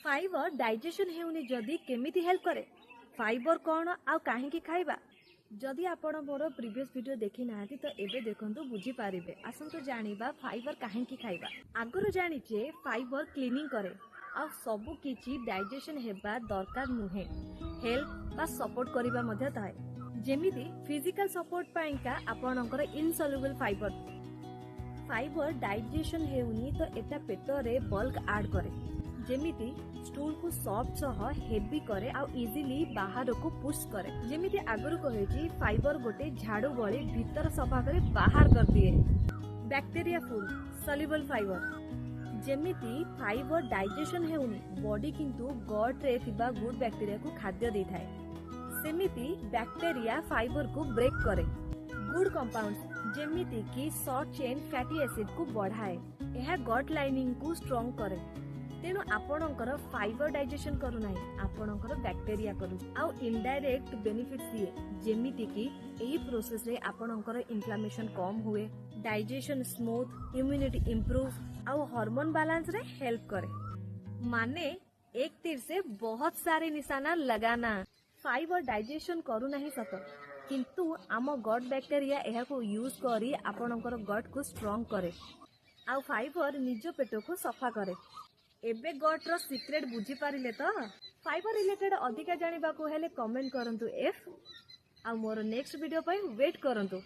Fibre digestion ହେଉନି ଯଦି, କେମିତି ହେଲ୍ପ କରେ? ଫାଇବର କ'ଣ ଆଉ କାହିଁକି ଖାଇବା? ଯଦି ଆପଣ ମୋର ପ୍ରିଭିୟସ୍ ଭିଡ଼ିଓ ଦେଖିନାହାନ୍ତି, ତ ଏବେ ଦେଖନ୍ତୁ, ବୁଝିପାରିବେ। ଆସନ୍ତୁ ଜାଣିବା ଫାଇବର କାହିଁକି ଖାଇବା। ଆଗରୁ ଜାଣିଛେ, ଫାଇବର କ୍ଲିନିଂ କରେ ଆଉ ସବୁ କିଛି ଡାଇଜେସନ ହେବା ଦରକାର ନୁହେଁ, ହେଲ୍ପ ବା ସପୋର୍ଟ କରିବା ମଧ୍ୟ ଥାଏ। ଯେମିତି ଫିଜିକାଲ ସପୋର୍ଟ ପାଇଁକା ଆପଣଙ୍କର ଇନସଲ୍ୟୁବଲ ଫାଇବର। ଫାଇବର ଡାଇଜେସନ ହେଉନି ତ ଏଟା ପେଟରେ ବଲ୍କ ଆଡ୍ କରେ, ଯେମିତି ଷ୍ଟୁଲକୁ ସଫ୍ଟ ସହ ହେଭି କରେ ଆଉ ଇଜିଲି ବାହାରକୁ ପୁଶ୍ କରେ। ଯେମିତି ଆଗରୁ କହିଛି, ଫାଇବର ଗୋଟେ ଝାଡୁ ଭଳି ଭିତର ସଫା କରି ବାହାର କରିଦିଏ। Bacteria food soluble fibre. ଯେମିତି ଫାଇବର ଡାଇଜେସନ ହେଉନି ବଡି, କିନ୍ତୁ ଗଟ୍ରେ ଥିବା ଗୁଡ୍ ବ୍ୟାକ୍ଟେରିଆକୁ ଖାଦ୍ୟ ଦେଇଥାଏ। ସେମିତି ବ୍ୟାକ୍ଟେରିଆ ଫାଇବରକୁ ବ୍ରେକ୍ କରେ, ଗୁଡ୍ କମ୍ପାଉଣ୍ଡ ଯେମିତି କି ସର୍ଟ ଚେନ୍ ଫ୍ୟାଟି ଏସିଡକୁ ବଢାଏ। ଏହା ଗଟ୍ ଲାଇନିଂକୁ ଷ୍ଟ୍ରଙ୍ଗ କରେ। ତେଣୁ ଆପଣଙ୍କର ଫାଇବର ଡାଇଜେସନ କରୁନାହିଁ, ଆପଣଙ୍କର ବ୍ୟାକ୍ଟେରିଆ କରୁଛି ଆଉ ଇନଡାଇରେକ୍ଟ ବେନିଫିଟ୍ସ ଦିଏ। ଯେମିତି କି ଏହି ପ୍ରୋସେସରେ ଆପଣଙ୍କର ଇନଫ୍ଲାମେସନ କମ ହୁଏ, ଡାଇଜେସନ ସ୍ମୁଥ, ଇମ୍ୟୁନିଟି ଇମ୍ପ୍ରୁଭ ଆଉ ହରମୋନ ବାଲାନ୍ସରେ ହେଲ୍ପ କରେ। ମାନେ एक तीर से बहुत सारे निशाना लगाना। ଫାଇବର ଡାଇଜେସନ କରୁନାହିଁ ସତ, କିନ୍ତୁ ଆମ ଗଟ୍ ବ୍ୟାକ୍ଟେରିଆ ଏହାକୁ ୟୁଜ୍ କରି ଆପଣଙ୍କର ଗଟ୍କୁ ଷ୍ଟ୍ରଙ୍ଗ କରେ ଆଉ ଫାଇବର ନିଜ ପେଟକୁ ସଫା କରେ। ଏବେ ଗଟ୍ର ସିକ୍ରେଟ ବୁଝିପାରିଲେ ତ? ଫାଇବର ରିଲେଟେଡ୍ ଅଧିକା ଜାଣିବାକୁ ହେଲେ କମେଣ୍ଟ କରନ୍ତୁ ଏଫ୍, ଆଉ ମୋର ନେକ୍ସଟ ଭିଡ଼ିଓ ପାଇଁ ୱେଟ୍ କରନ୍ତୁ।